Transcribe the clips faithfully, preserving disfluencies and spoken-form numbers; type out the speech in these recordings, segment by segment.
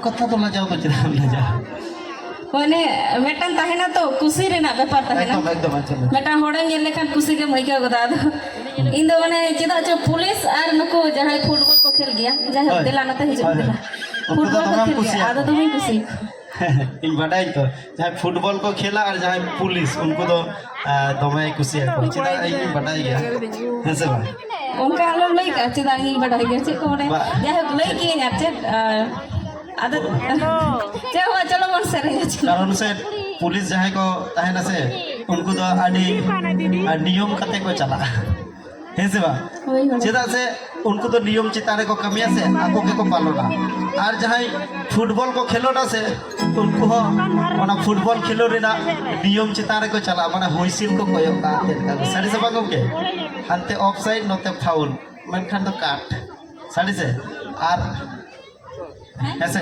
ᱠᱟᱛᱷᱟ ᱫᱚ ᱞᱟᱡᱟᱣ ᱫᱚ ᱪᱮᱫᱟᱜ ᱮᱢ ᱞᱟᱡᱟᱜᱼᱟ? ᱢᱟᱱᱮ ᱢᱤᱫᱴᱟᱝ ᱛᱟᱦᱮᱱᱟ ᱛᱚ, ᱠᱩᱥᱤ ᱨᱮᱱᱟᱜ ᱵᱮᱯᱟᱨ ᱛᱟᱦᱮᱱᱟ᱾ ᱮᱠᱫᱚᱢ, ᱮᱠᱫᱚᱢ, ᱮᱠᱫᱚᱢ᱾ ᱢᱤᱫᱴᱟᱝ ᱦᱚᱲᱮᱢ ᱧᱮᱞ ᱞᱮᱠᱷᱟᱱ ᱠᱩᱥᱤ ᱜᱮᱢ ᱟᱹᱭᱠᱟᱹᱣ ᱜᱚᱫᱟ᱾ ᱟᱫᱚ ᱤᱧ ᱫᱚ ᱢᱟᱱᱮ ᱪᱮᱫᱟᱜ ᱪᱚ ᱯᱩᱞᱤᱥ ᱟᱨ ᱱᱩᱠᱩ ᱡᱟᱦᱟᱸᱭ ᱯᱷᱩᱴᱵᱚᱞ ᱠᱚ ᱠᱷᱮᱞ ᱜᱮᱭᱟ, ᱡᱟᱭᱦᱳᱠ, ᱦᱳᱭ᱾ ᱫᱮᱞᱟ ᱱᱚᱛᱮ ᱦᱤᱡᱩᱜ ᱦᱳᱭ, ᱢᱮ᱾ ᱦᱳᱭ᱾ ᱩᱱᱠᱩ ᱫᱚ ᱯᱷᱩᱴᱵᱚᱞ ᱠᱚ ᱫᱚᱢᱮᱢ ᱠᱷᱮᱞ ᱜᱮᱭᱟ, ᱠᱩᱥᱤᱭᱟᱠᱚᱣᱟ᱾ ᱟᱫᱚ ᱫᱚᱢᱮᱧ ᱠᱩᱥᱤᱭᱟᱠᱚᱣᱟ᱾ ᱤᱧ ᱵᱟᱰᱟᱭᱟᱹᱧ ᱛᱚ, ᱡᱟᱦᱟᱸᱭ ᱯᱷᱩᱴᱵᱚᱞ ᱠᱚ ᱠᱷᱮᱞᱟ ᱟᱨ ᱡᱟᱦᱟᱸᱭ ᱯᱩᱞᱤᱥ, ᱩᱱᱠᱩ ᱫᱚ, ᱟ, ᱫᱚᱢᱮ ᱠᱩᱥᱤᱭᱟᱠᱚᱣᱟ᱾ ᱪᱮᱫᱟᱜ ᱤᱧ ᱵᱟᱰᱟᱭ ᱜᱮᱭᱟ, ᱦᱮᱸ ᱥᱮ ᱵᱟᱝ? ᱚᱱᱠᱟ ᱟᱞᱚᱢ ᱞᱟᱹᱭ ᱠᱟᱜᱼᱟ, ᱪᱮᱫᱟᱜ ᱤᱧ ᱵᱟᱰᱟᱭ ᱜᱮᱭᱟ, ᱪᱮᱫ ᱠᱚ ᱢᱟᱱᱮ, ᱵᱟ- ᱡᱟᱭᱦᱳᱠ, ᱞᱟᱹᱭ ᱠᱤᱭᱟᱹᱧ ᱟᱨ ᱪᱮᱫ, ᱟ, ᱟᱫᱚ ᱪᱮᱫ ᱦᱚᱸ ᱵᱟᱝ, ᱪᱚᱞᱚ ᱵᱚᱱ ᱥᱮᱨᱮᱧᱟ, ᱪᱚᱞᱚ᱾ ᱠᱟᱨᱚᱱ ᱥᱮ ᱯᱩᱞᱤᱥ ᱡᱟᱦᱟᱸᱭ ᱠᱚ ᱛᱟᱦᱮᱱᱟ ᱥᱮ, ᱩᱱᱠᱩ ᱫᱚ ᱟᱹᱰᱤ, ᱟᱹᱰᱤ ᱱᱤᱭᱚᱢ ᱠᱟᱛᱮ ᱠᱚ ᱪᱟᱞᱟᱜᱼᱟ, ᱦᱮᱸ ᱥᱮ ᱵᱟᱝ? ᱦᱳᱭ, ᱦᱳᱭ᱾ ᱪᱮᱫᱟᱜ ᱥᱮ ᱩᱱᱠᱩ ᱫᱚ ᱱᱤᱭᱚᱢ ᱪᱮᱛᱟᱱ ᱨᱮᱠᱚ ᱠᱟᱹᱢᱤᱭᱟ ᱥᱮ, ᱟᱠᱚ ᱜᱮᱠᱚ ᱯᱟᱞᱚᱱᱟ᱾ ᱟᱨ ᱡᱟᱦᱟᱸᱭ ᱯᱷᱩᱴᱵᱚᱞ ᱠᱚ ᱠᱷᱮᱞᱳᱰᱟ ᱥᱮ, ᱩᱱᱠᱩ ᱦᱚᱸ ᱚᱱᱟ ᱯᱷᱩᱴᱵᱚᱞ ᱠᱷᱮᱞᱳᱰ ᱨᱮᱱᱟᱜ ᱱᱤᱭᱚᱢ ᱪᱮᱛᱟᱱ ᱨᱮᱠᱚ ᱪᱟᱞᱟᱜᱼᱟ, ᱢᱟᱱᱮ ᱦᱩᱭᱥᱤᱞ ᱠᱚ ᱠᱚᱭᱚᱜ ᱠᱟᱜᱼᱟ᱾ ᱪᱮᱫ ᱞᱮᱠᱟ? ᱥᱟᱹᱨᱤ ᱥᱮ ᱵᱟᱝ ᱜᱚᱢᱠᱮ? ᱦᱟᱱᱛᱮ ᱚᱯᱷ ᱥᱟᱭᱤᱰ, ᱱᱚᱛᱮ ᱯᱷᱟᱣᱩᱞ, ᱢᱮᱱᱠᱷᱟᱱ ᱫᱚ ᱠᱟᱴ᱾ ᱥᱟᱹᱨᱤ ᱥᱮ? ᱟᱨ ᱦᱮᱸ ᱥᱮ?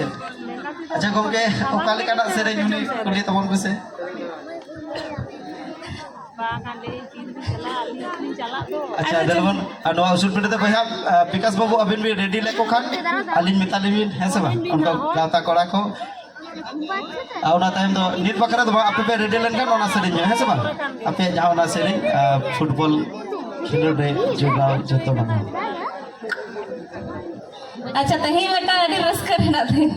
ᱟᱪᱪᱷᱟ ᱜᱚᱢᱠᱮ, ᱚᱠᱟ ᱞᱮᱠᱟᱱᱟᱜ ᱥᱮᱨᱮᱧ ᱩᱱᱤ ᱠᱩᱞᱤ ᱛᱟᱵᱚᱱ ᱯᱮᱥᱮ? ᱵᱟᱝ, ᱟᱞᱮ ᱛᱤᱱ ᱨᱮᱵᱤᱱ ᱪᱟᱞᱟᱜᱼᱟ? ᱟᱹᱞᱤᱧ ᱦᱚᱸᱞᱤᱧ ᱪᱟᱞᱟᱜ ᱫᱚ᱾ ᱟᱪᱪᱷᱟ, ᱟᱪᱪᱷᱟ᱾ ᱫᱮᱞᱟ ᱵᱚᱱ, ᱟᱨ ᱱᱚᱣᱟ ᱩᱥᱩᱞ ᱯᱤᱸᱰᱟᱹ ᱛᱮ ᱵᱚᱭᱦᱟ, ᱟ, ᱵᱤᱠᱟᱥ ᱵᱟᱹᱵᱩ, ᱟᱹᱵᱤᱱ ᱵᱤᱱ ᱨᱮᱰᱤ ᱞᱮᱠᱚ ᱠᱷᱟᱱ ᱟᱹᱞᱤᱧ ᱢᱮᱛᱟ ᱞᱤᱧ ᱵᱤᱱ, ᱦᱮᱸ ᱥᱮ ᱵᱟᱝ? ᱚᱱᱠᱟ ᱜᱟᱶᱛᱟ ᱠᱚᱲᱟ ᱠᱚ᱾ ᱟᱨ ᱚᱱᱟ ᱛᱟᱭᱚᱢ ᱫᱚ ᱱᱤᱛ ᱵᱟᱠᱷᱨᱟ ᱫᱚ ᱵᱟᱝ, ᱟᱯᱮ ᱯᱮ ᱨᱮᱰᱤ ᱞᱮᱱᱠᱷᱟᱱ ᱚᱱᱟ ᱥᱮᱨᱮᱧ ᱢᱮ, ᱦᱮᱸ ᱥᱮ ᱵᱟᱝ? ᱟᱯᱮᱭᱟᱜ ᱡᱟᱦᱟᱸ ᱚᱱᱟ ᱥᱮᱨᱮᱧ, ᱟ, ᱯᱷᱩᱴᱵᱚᱞ ᱠᱷᱮᱞᱳᱰ ᱨᱮ ᱡᱚᱲᱟᱣ ᱡᱚᱛᱚ ᱢᱟᱱᱟᱣ᱾ ᱟᱪᱪᱷᱟ, ᱛᱮᱦᱮᱧ ᱢᱤᱫᱴᱟᱝ ᱟᱹᱰᱤ ᱨᱟᱹᱥᱠᱟᱹ ᱨᱮᱱᱟᱜ ᱫᱤᱱ᱾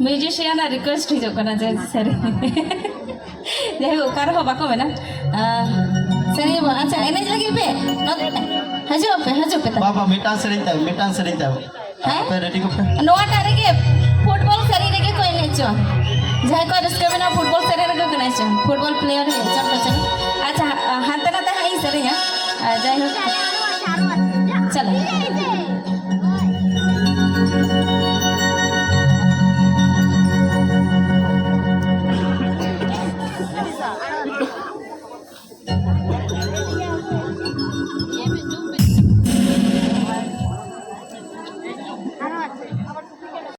ᱢᱤᱣᱡᱤᱥᱤᱭᱟᱱ ᱟᱜ ᱨᱤᱠᱩᱭᱮᱥᱴ ᱦᱤᱡᱩᱜ ᱠᱟᱱᱟ ᱡᱮ ᱥᱮᱨᱮᱧ᱾ ᱡᱟᱭᱦᱳᱠ, ᱚᱠᱟ ᱨᱮᱦᱚᱸ ᱵᱟᱠᱚ ᱢᱮᱱᱟ᱾ ᱟᱨ ᱥᱮᱨᱮᱧ ᱵᱚ-, ᱟᱪᱪᱷᱟ, ᱮᱱᱮᱡ ᱞᱟᱹᱜᱤᱫ ᱯᱮ? ᱱᱚᱛᱮ, ᱦᱤᱡᱩᱜ ᱟᱯᱮ, ᱦᱤᱡᱩᱜ ᱯᱮ ᱛᱟᱦᱞᱮ᱾ ᱵᱟᱵᱟ, ᱢᱤᱫᱴᱟᱝ ᱥᱮᱨᱮᱧ ᱛᱟᱭᱚᱢ, ᱢᱤᱫᱴᱟᱝ ᱥᱮᱨᱮᱧ ᱛᱟᱭᱚᱢ᱾ ᱦᱮᱸ? ᱟᱯᱮ ᱨᱮᱰᱤ ᱠᱚᱯᱮ᱾ ᱱᱚᱣᱟᱴᱟᱜ ᱨᱮᱜᱮ ᱯᱷᱩᱴᱵᱚᱞ ᱥᱮᱨᱮᱧ ᱨᱮᱜᱮ ᱠᱚ ᱮᱱᱮᱡ ᱪᱚ᱾ ᱡᱟᱦᱟᱸᱭ ᱠᱚ ᱨᱟᱹᱥᱠᱟᱹ ᱢᱮᱱᱟᱜᱼᱟ, ᱯᱷᱩᱴᱵᱚᱞ ᱥᱮᱨᱮᱧ ᱨᱮᱜᱮ ᱠᱚ ᱮᱱᱮᱡ ᱪᱚ᱾ ᱯᱷᱩᱴᱵᱚᱞ ᱯᱞᱮᱭᱟᱨ ᱨᱮᱜᱮ ᱪᱚ, ᱪᱚ, ᱪᱚ᱾ ᱟᱪᱪᱷᱟ, ᱦᱟ-, ᱦᱟᱱᱛᱮ ᱱᱟᱛᱮ ᱦᱟᱸᱜ ᱤᱧ ᱥᱮᱨᱮᱧᱟ᱾ ᱟᱨ ᱡᱟᱭᱦᱳᱠ᱾ ᱪᱚᱞᱚ᱾